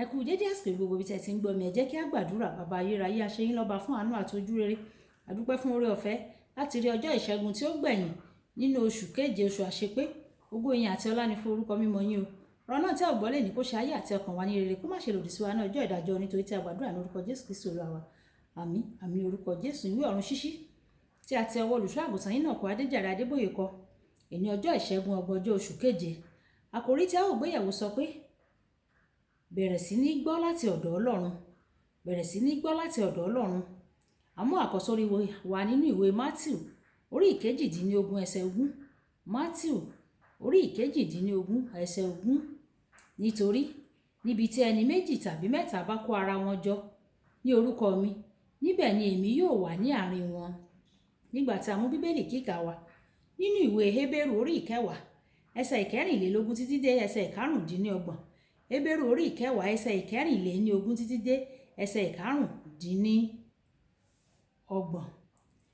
Ẹ kú dédé àsìkò gbogbo ibi tí ẹ ti ń gbọ́ mi. Ẹ jẹ́ kí a gbàdúrà. Bàbá ayérayé, a ṣe yín lọ́ba fún àánú àti ojú rere. A dúpẹ́ fún oore ọ̀fẹ́ láti rí ọjọ́ ìṣẹ́gun tí ó gbẹ̀yìn nínú oṣù keje, oṣù àṣepé. Ògo, ìyìn àti ọlá ni fún orúkọ mímọ́ yín o. Ọ̀rọ̀ náà tí a ò gbọ́ lónìí kó ṣe ayé àti ọkàn wa ní rere, kó má ṣe lòdì sí wa ní ọjọ́ ìdájọ́, nítorí tí a gbàdúrà ní orúkọ Jésù Kristi Olúwa wa. Àmín, àmín, orúkọ Jésù. Ìwé ọ̀run ṣíṣí tí a ti ọwọ́ olùṣọ́ àgùntàn yín náà kọ Adéjàre Adébóyè kọ. Èní ọjọ́ ìṣẹ́gun, 30ọjọ́ oṣù keje. Àkòrí tí a ó gbéyẹ̀wò sọ pé, bẹ̀rẹ̀ sí ní gbọ́ láti ọ̀dọ̀ Ọlọ́run. Bẹ̀rẹ̀ sí ní gbọ́ láti ọ̀dọ̀ Ọlọ́run. Àmọ́ àkọ́sórí wa nínú ìwé Matthew orí 18 ẹsẹ̀ 20. Matthew orí 18 ẹsẹ̀ 20. Nítorí níbi tí ẹni méjì tàbí mẹ́ta bá kó ara wọn jọ ní orúkọ mi, níbẹ̀ ni èmi yóò wà ní àárín wọn. Nígbà tí a mú Bíbélì kíkà wa nínú ìwé Hébérù orí 10 ẹsẹ̀ 24 títí dé ẹsẹ̀ 25. Hébérù orí 10 ẹsẹ̀ 24 títí dé ẹsẹ̀ 25.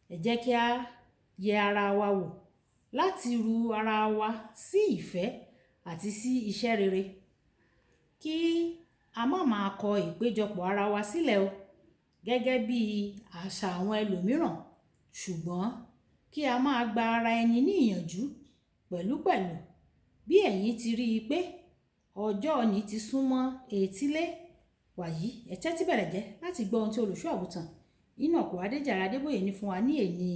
Ẹ jẹ́ kí a yẹ ara wa wò láti ru ara wa sí ìfẹ́ àti sí iṣẹ́ rere. Kí a má máa kọ ìpéjọpọ̀ ara wa sílẹ̀ o, gẹ́gẹ́ bí àṣà àwọn ẹlòmíràn, ṣùgbọ́n kí a máa gba ara ẹni ní ìyànjú pẹ̀lúpẹ̀lú bí ẹ̀yin ti rí i pé ọjọ́ òní ti súnmọ́ etílé. Wàyí, ẹ tẹ́tí bẹ̀rẹ̀ jẹ́ láti gbọ́ ohun tí olùṣọ́ àgùntàn Enoch Adéjàre Adébóyè ní fún wa ní èní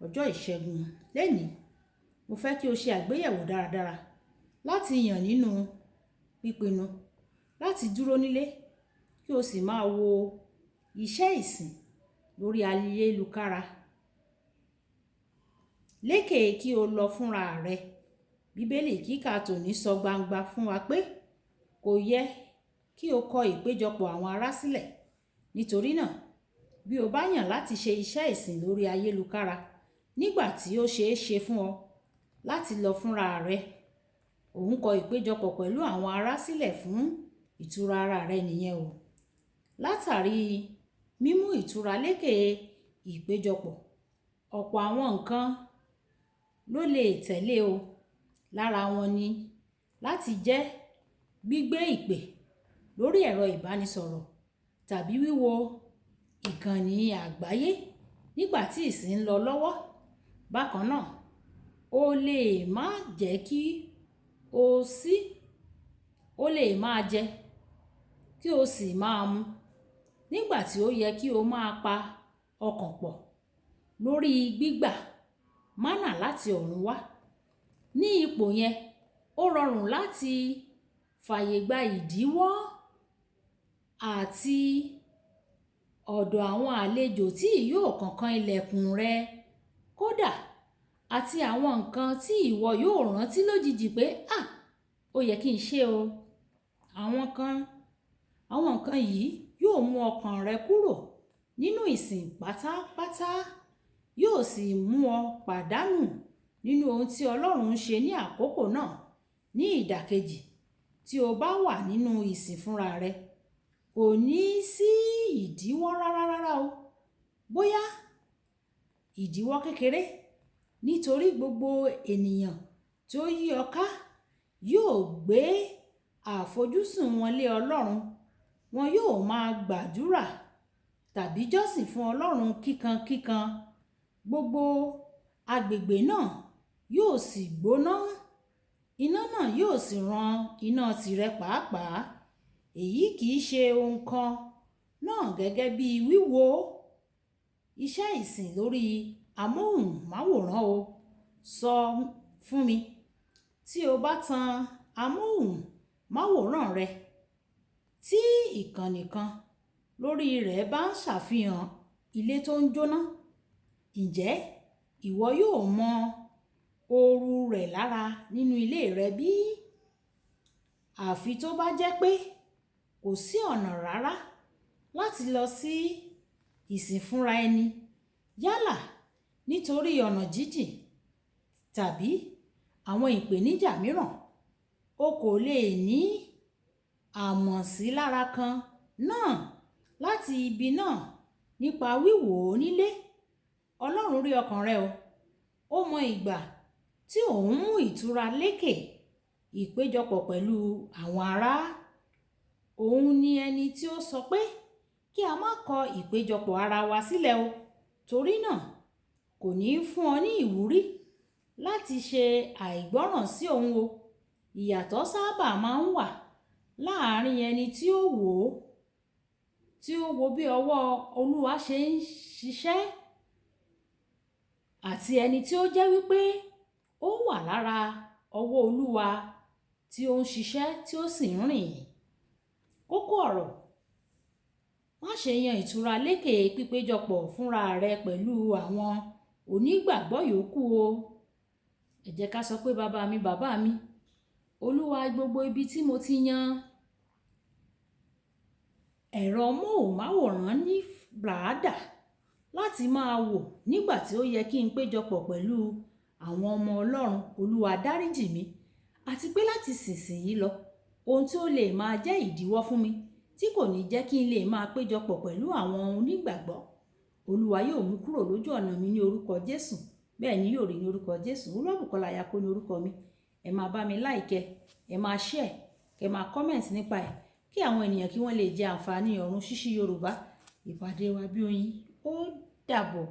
ọjọ́ ìṣẹ́gun lónìí. Mo fẹ́ kí o ṣe àgbéyẹ̀wò dáradára láti yàn nínú pípinnu láti dúró nílé kí o sì máa wo iṣẹ́ ìsìn lórí ayélukára. Lékè kí o lọ fúnra rẹ. Bíbélì kíkà tòní sọ gbangba fún wa pé kò yẹ kí o kọ ìpéjọpọ̀ àwọn ará sílẹ̀. Nítorí náà, bí o bá yàn láti ṣe iṣẹ́ ìsìn lórí ayélukára nígbà tí ó ṣe é ṣe fún ọ láti lọ fúnra rẹ, ò ń kọ ìpéjọpọ̀ pẹ̀lú àwọn ará sílẹ̀ fún ìtura ara rẹ nìyẹn o. Látàrí mímú ìtura lékè ìpéjọpọ̀, ọ̀pọ̀ àwọn nǹkan ló lè tẹ̀lé o. Lára wọn ni láti jẹ́ gbígbé ìpè lórí ẹ̀rọ ìbánisọ̀rọ̀ tàbí wíwo ìkànnì àgbáyé nígbà tí ìsìn ń lọ lọ́wọ́. Bákan náà, o lè má jẹ́ kí o sí, o lè máa jẹ kí o sì máa mu nígbà tí ó yẹ kí o máa pa ọkàn pọ̀ lórí gbígbà mánà láti ọ̀run wá. Ní ipò yẹn, ó rọrùn láti fàyègba ìdíwọ́ àti ọ̀dọ̀ àwọn àlejò tí yóò kankan ilẹ̀kùn rẹ kódà, àti àwọn nǹkan tí ìwọ yóò rántí lójijì pé, "à, ó yẹ kí n ṣe o." Àwọn nǹkan yìí yóò mú ọkàn rẹ kúrò nínú ìsìn pátápátá, yóò sì mú ọ pàdánù nínú ohun tí Ọlọ́run ń ṣe ní àkókò náà. Ní ìdàkejì, tí o bá wà nínú ìsìn fúnra rẹ, kò ní sí ìdíwọ́ rárá rárá o. Bóyá ìdíwọ́ kékeré, nítorí gbogbo ènìyàn tí ó yí ọ ká yóò gbé àfojúsùn wọn lé Ọlọ́run. Wọn yóò máa gbàdúrà tàbí jọ́sìn fún Ọlọ́run kíkankíkan. Gbogbo agbègbè náà yóò sì gbóná. Iná náà yóò sì ran iná tirẹ̀ pàápàá. Èyí kì í ṣe ohun kan náà gẹ́gẹ́ bí wíwo iṣẹ́ ìsìn lórí amóhùnmáwòrán o. Sọ fún mi, tí o bá tan amóhùnmáwòrán rẹ tí ìkànnì kan lórí rẹ̀ bá ń ṣàfihàn ilé tó ń jóná, ǹjẹ́ ìwọ yóò mọ ooru rẹ̀ lára nínú ilé rẹ bí? Àfi tó bá jẹ́ pé kò sí ọ̀nà rárá láti lọ sí ìsìn fúnra ẹni yálà nítorí ọ̀nà jíjìn tàbí àwọn ìpèníjà mìíràn, o kò lè ní àmọ̀sílára kan náà láti ibi náà nípa wíwò ó nílé. Ọlọ́run rí ọkàn rẹ o. Ó mọ ìgbà tí òun mú ìtura lékè ìpéjọpọ̀ pẹ̀lú àwọn ará. Òun ni ẹni tí ó sọ pé kí a má kọ ìpéjọpọ̀ ara wa sílẹ̀ o. Torí náà, kò ní fún ọ ní ìwúrí láti ṣe àìgbọ́ràn sí òun o. Ìyàtọ̀ sábà máa ń wà láàárín ẹni tí ó wò ó, tí ó wo bí ọwọ́ Olúwa ṣe ń ṣiṣẹ́ àti ẹni tí ó jẹ́ wípé ó wà lára ọwọ́ Olúwa tí ó ń ṣiṣẹ́ tí ó sì ń rìn. Kókó ọ̀rọ̀: má ṣe yan ìtura lékè pípéjọpọ̀ fúnra rẹ pẹ̀lú àwọn onígbàgbọ́ yòókù o. Ẹ jẹ́ ká sọ pé bàbá mi, bàbá mi, Olúwa, gbogbo ibi tí mo ti yan ẹ̀rọ móhùnmáwòrán ní làádà láti máa wò nígbà tí ó yẹ kí n péjọpọ̀ pẹ̀lú àwọn ọmọ Ọlọ́run, Olúwa dáríjì mí. Àti pé láti ìsinsìnyí lọ, ohun tí ó lè máa jẹ́ ìdíwọ́ fún mi tí kò ní jẹ́ kí n lè máa péjọpọ̀ pẹ̀lú àwọn onígbàgbọ́, Olúwa yóò mú kúrò lójú ọ̀nà mi ní orúkọ Jésù. Bẹ́ẹ̀ ni yóò rí ní orúkọ Jésù. Olúwabùkọ́lá Ayako ní orúkọ mi. Ẹ máa bá mi like, ẹ máa share, kẹ máa comment nípa ẹ̀ kí àwọn ènìyàn kí wọ́n lè jẹ àǹfààní ọ̀run ṣíṣí Yorùbá. Ìpàdé wa bí oyin. Ó dàbọ̀.